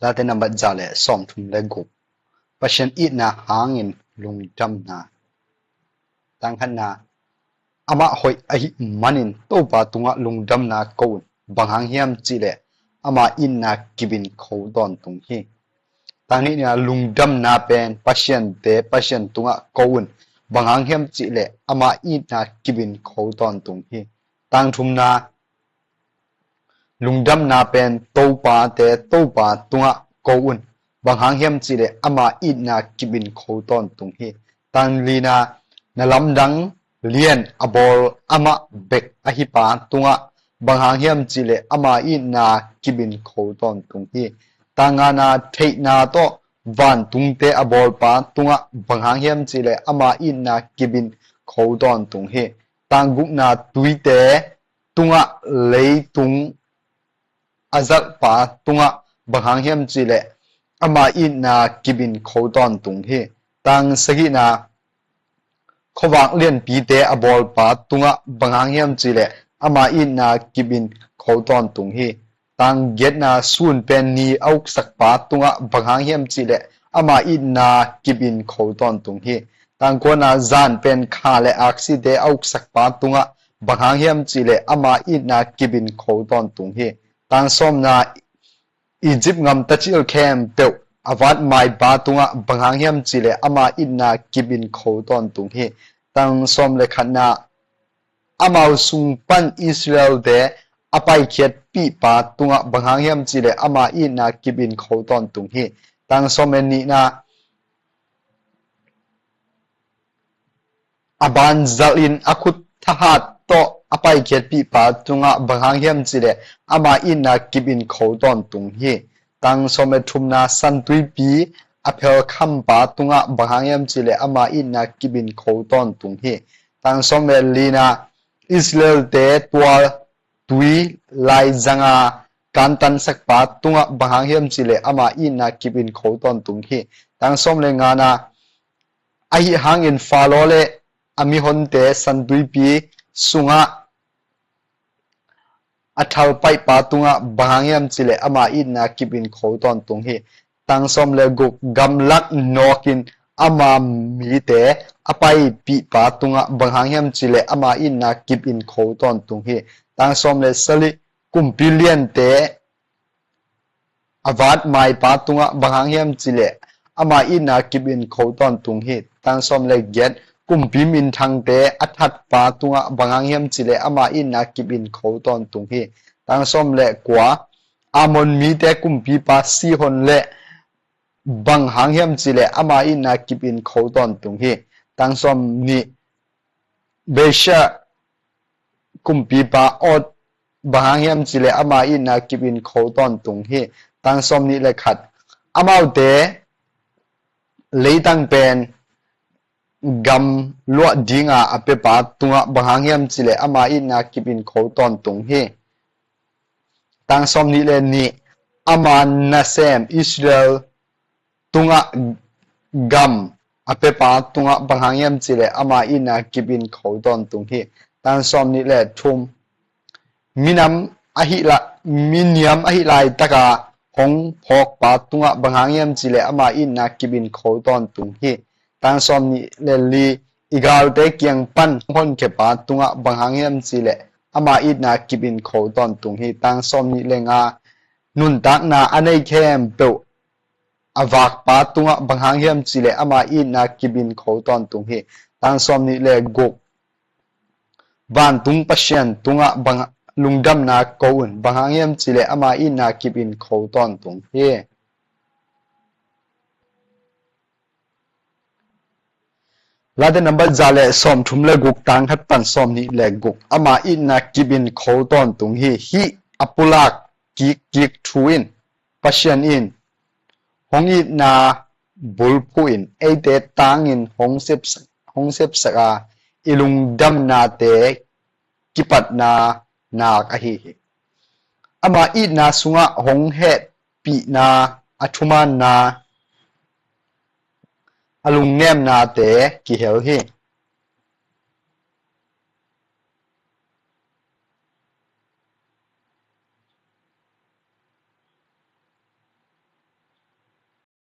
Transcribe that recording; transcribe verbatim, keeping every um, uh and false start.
Late nambat za le sawmthum le guk. Pasian itna hangin lungdamna. Tang khatna, amah hoih ahih manin Topa tungah lungdamna ko un, bang hang hiam cihleh ama itna kip in kho tawntung hi. Tang nihna, lungdamna pen Pasian te, Pasian tungah ko un, bang hang hiam cihleh ama itna kip in kho tawntung hi. Tang thumna, lungdamna pen Topa te, Topa tungah ko un, bang hang hiam cihleh ama itna kip in kho tawntung hi. Tang lina, na lamdang lian a bawl amah bek ahi pa tungah, bang hang hiam cihleh ama itna kip in kho tawntung hi. Tang ngana, theihna tawh vantungte a bawlpa tungah, bang hang hiam cihleh ama itna kip in kho tawntung hi. Tang gukna, tuite tungah, leitung a zalhpa tungah, bang hang hiam cihleh ama itna kip in kho tawntung hi. Tang sagihna, khuavak lianpite a bawlpa tungah, bang hang hiam cihleh ama itna kip in kho tawntung hi. Tang giatna, sun pen ni a uksakpa tungah, bang hang hiam cihleh ama itna kip in kho tawntung hi. Tang kuana, zan pen kha le aksite a uksakpa tungah, bang hang hiam cihleh ama itna kip in kho tawntung hi. Tang sawmna, Egypt gam tacil khempeuh a vatmaipa tungah, bang hang hiam cihleh ama itna kip in kho tawntung hi. Tang sawm le khatna, amau sung pan Israelte a paikhiatpihpa tungah, bang hang hiam cihleh ama itna kip in kho tawntung hi. Tang sawm le nihna, a banzalh in a khut thahat tawh a paikhiatpihpa tungah, bang hang hiam cihleh ama itna kip in kho tawntung hi. Tang sawm le thumna, santuipi a phelkhampa tungah, bang hang hiam cihleh ama itna kip in kho tawntung hi. Tang sawm le lina, Israelte tual tui laizanga kantansakpa tungah, bang hang hiam cihleh ama itna kip in kho tawntung hi. Tang sawm le ngana, ahi hangin Faro le a mihonte santuipi sungah a thalpaihpa tungah, bang hang hiam cihleh ama itna kip in kho tawntung hi. Tang sawm le guk, gamlak nawkin ama mite a paipihpa tungah, bang hang hiam cihleh ama itna kip in kho tawntung hi. Tang sawm le sagih, kumpi liante a vatmaipa tungah, bang hang hiam cihleh ama itna kip in kho tawntung hi. Tang sawm le giat, kumpi minthangte a thatpa tungah, bang hang hiam cihleh ama itna kip in kho tawntung hi. Tang sawm le kua, Amon mite kumpipa Sihon le, bang hang hiam cihleh ama itna kip in kho tawntung hi. Tang sawm nih, Baasha kumpipa Og, bang hang hiam cihleh ama itna kip in kho tawntung hi. Tang sawm nih le khat, amaute leitang pen gam luah dinga a piapa tungah, bang hang hiam cihleh ama itna kip in kho tawntung hi. Tang sawm nih le nih, ama nasem Israel tungah gam a piapa tungah, bang hang hiam cihleh ama itna kip in kho tawntung hi. Tang sawm nih le thum, minam ahi la, miniam ahi laitaka hong phawkpa tungah, bang hang hiam cihleh ama itna kip in kho tawntung hi. Tang sawm nih le li, i galte kiang pan hong honkhiapa tungah, bang hang hiam cihleh ama itna kip in kho tawntung hi. Tang sawm nih le nga, nuntakna a nei khempeuh a vakpa tungah, bang hang hiam cihleh ama itna kip in kho tawntung hi. Tang sawm nih le guk, vantung Pasian tungah bang, lungdamna ko un, bang hang hiam cihleh ama itna kip in kho tawntung hi. Late nambat za le sawmthum le guk, tang khat pan sawm nih le guk. Ama itna kip in kho tawntung hi. Hih a pulak kikkik thu in, Pasian in hong itna bulphuh in eite tangin hong sepsak, hong sepsak a, i lungdamnate kipatna nak ahi hi. Ama itna sungah hong hehpihna, a thumaanna, a lungnemnate kihel hi.